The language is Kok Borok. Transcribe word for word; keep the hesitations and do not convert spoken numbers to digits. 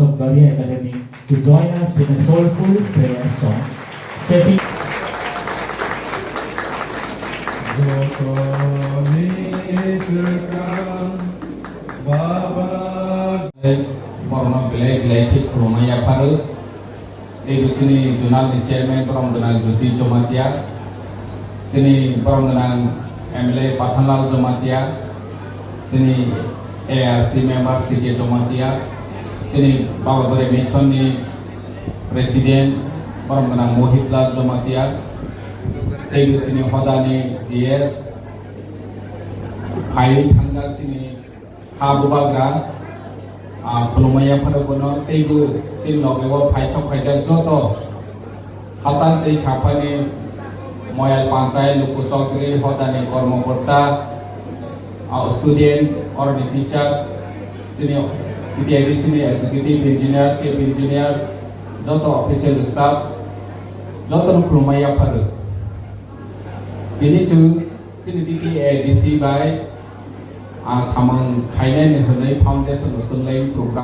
Of Garia Academy to join us in a soulful prayer song, setting. Borokno belai belai khe khulumma yapharwi. Tei bo chini zonal ni chairman borom gwnang Jyoti Jamatia, chini borom gwnang M L A Pathanlal Jamatia, chini A R C member C K Jamatia, chini Baba Bwrwi Mission ni president borom gwnang Mohit Lal Jamatia, tei bo chini hoda ni G S, phaiwi thangjak chini ha bubagra, ah, khulumma yaphano bono teibo chini loge o phaisok phaijak joto hachal tei saphani Moyal Panchayat, Luku Chowdhury, hodani kormokorta, ah, student, oroni teacher, chini, ityadi chini executive engineer, chief engineer, joto official staff, jotono khulumma yapharo. Tini chwng chini D T A D C bai, ah, samung khainani hwnwi foundation o chwng lai program.